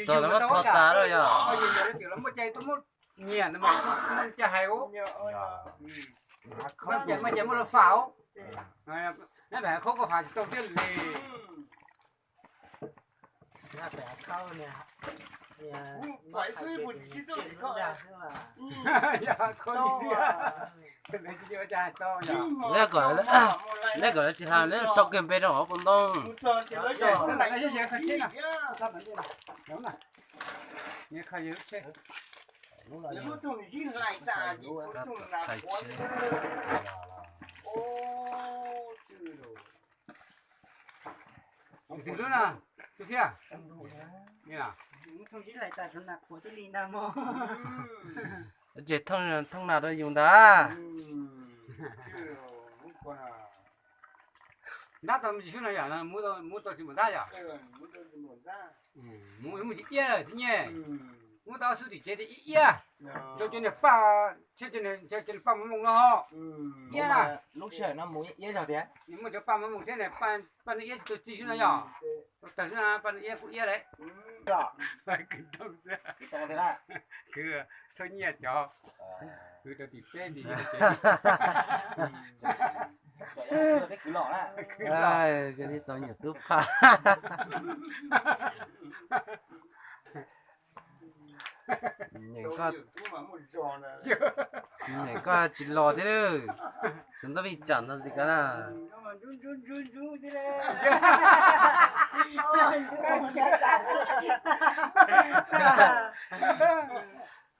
Txog lawv muab tho tas lawm yog. Muaj cai hais ua, muaj cai muaj lawv fam, nab pem khaub koj fam tsis tau thiab li. Neb kom, neb kom lawv tsis hais, neb sau kiag npe rau hauv qau ntoo. Twg lub na, tus thiab. Ces thooj nas rau yus ntag. Ntab tau me ntsis xwb no yom, muab tau tsis npaum ntab yom. Muab ib muaj tsis iab lawm thiab nyiaj. Muab tau ob xub tim tsev tias iab iab. Rau cov niag paj, thiab cov niag paj mos moos no. Iab na. Lub sij hawm no mus iab zog tiag. Nws muaj cov paj mos moos thiab niag paj nws iab tsis tau txi xwb no yom. Tau tawg xwb na, paj nws iab kuj iab lawm. Khwv thauj nyiaj cov, khwv rau tim peb tim tsev. Tib tau nyuam tub phaj. Nyeem koj, nyeem koj tsis los thiab. Xav ntab vij tsam ntau ntsis ko na.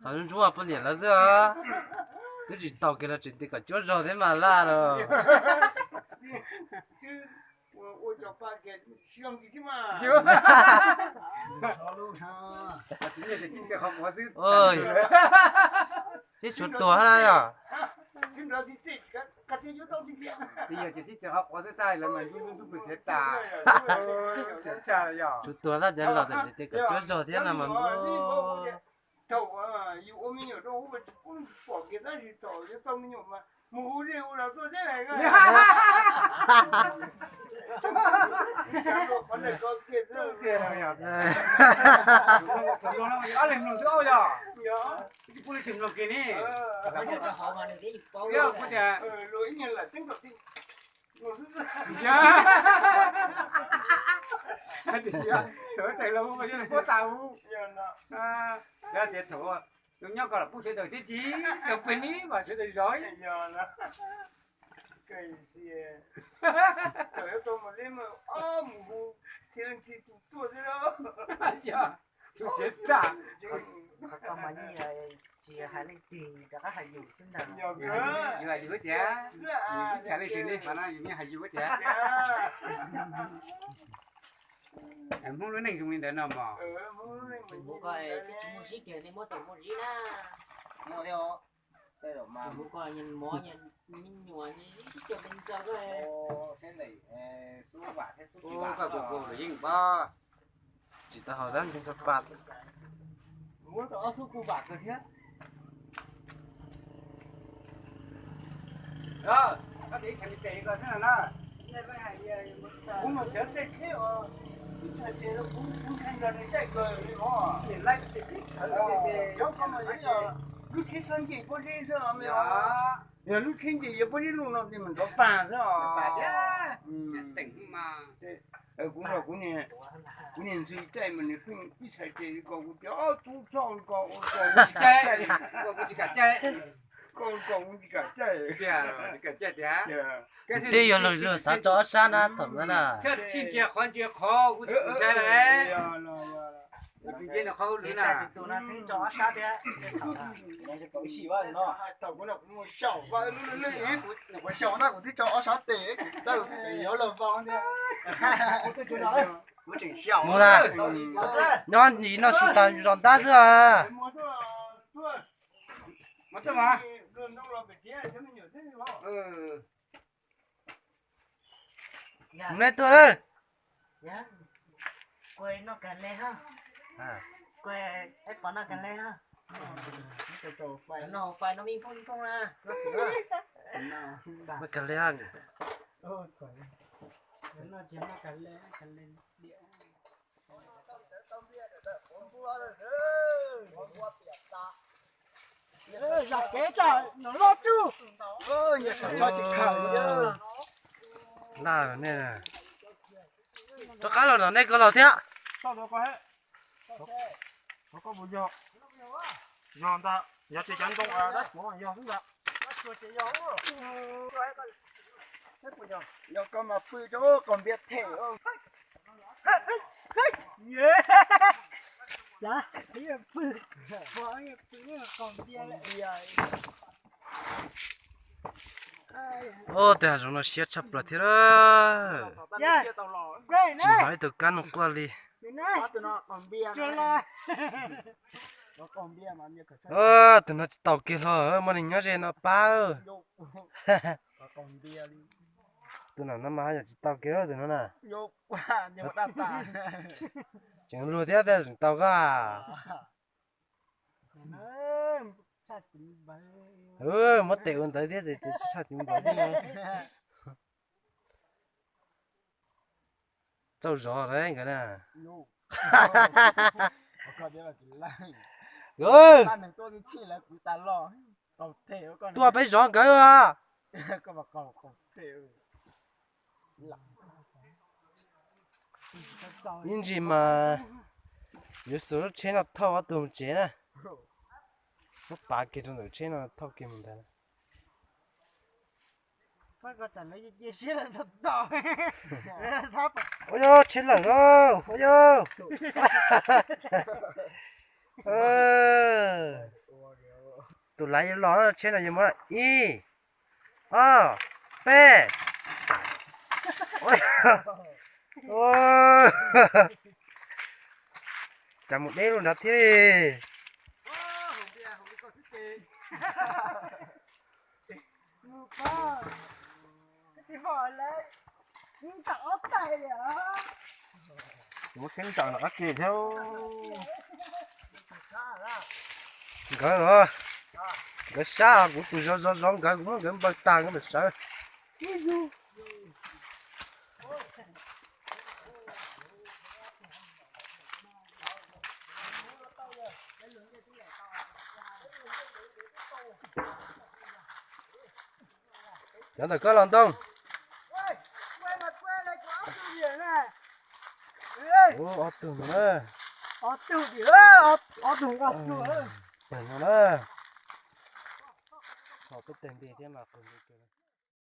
Qhov ntsuab poj niam lawv xwb os. Twb tsis tau kiag los tseem tias kom cuab zog thiab mas laj los. Sib tshuav tuag na yom. Tshuav tuag na ces los tam tsev tias kom cuab zog thiab no mas. Thaum yus ua me nyuam rau hauv tsis pom kiag tab sis thaum yuav tau me nyuam mas mus hu zej hu zos tuaj thiab. Ob leeg mloog twb aub yog, tsis pub leej twg mloog kiag ne. Kuv tias, thaum tais los ua puab tas u, yog tias thaum nyob ko los pub sawv daws thiab tsis tau peb ne mas sawv daws zov. Mus hu txhia leej txhia tus tuaj xwb. Tus siav tag. Qhov ko mas yeej tsis hais leej twg, rov qab hais yus xwb ntag. Yus hais yus tiag, yus tsis hais leej twg ne, qhov no yus yeej hais yus tiag. Hmoob lub neej zoo li ntawd no mog. Hmoob ko twb tsis muaj zib kiag, nej muab tau muaj zib na. Hmoob ko mov me nyuam sib caug me ntxaws. Koj kuv kuv lawm yeej pab. Tsis tau haus dab ntseeg koj pab. Muab tau ob xub kuj vam kawg thiab. Koj tias ib txhais me tes ko xwb no na. Kuv mus cov txaij tsheb os, ib txhais tes kuv kuv ntshai nrog nws txaij kawg li os. Cov ko mas yog lub tsheb txhob nce pob zeb xwb os me os. Yog lub tsheb nce yog pob zeb luj no ces mas nrov pag xwb os. Kuv nrog kuv niag ntxwg txaij mas nws pheej ib txhais tes li ko, kuv tias ob tub txhob ua li ko, ua li ko kuv tsis kam txaij, ko ua li ko kuv tsis kam txaij. Twb yog luag xav tso ob sab na thaum ntawd na. Sib ntsia qhov ntsia qhov kuv tsis ntshai lawm. Tus nce nws qhov hauj lwm na. Kuv twb tso ob sab tes. Mus na, nyob ntsis noj su tas zos ntab xwb a. Mus nej tuaj lawm. Mus kawg li. Rov qab los no nej ko los thiab. Yog ntag, yog ces cov ntoo dab kuv yog xwb ntag. Yog koj mas pw rau qaum npias them. Ub, tej hav zoov no siab tshaj plaws thiab. Tsis hnov ib tug kab noj quaj li. Tus no tsis tau kiag hlo, muaj neeg nyob ze no pab. Tus no no mas yog tsis tau kiag tus no na. Tseem luag thiab tej tseem tau koj. Muab tes ua ntawd thiab ces tsis tshaj cev npaum thiab. Txaus zov lawm nkawd na. Tuaj peb zov nkawd. Ib ntsis mas yuav xuas lub tsheb no thauj ob tug mus tsev na. Muab pav kiag rau ntawm tsheb no thauj kiag mus ntag. Ua yog tsheb lawm lauj, ua yog. Tus lav yuav los, tsheb no yuav muab ib, ob, peb. Cas mus deb lub nrad thiab li. Muab xeeb tsam nram qab ke thiab. Nkawd, nkawd sab, kuv tus zov zov zov nkawd, kuv muab nkawd npawg tag nkawd mam sawv. Cov ntawm koj los ntoo. Ub, ob tug no na. Pawg no na. Ho peb teg nti thiab mas pawg nti kawg.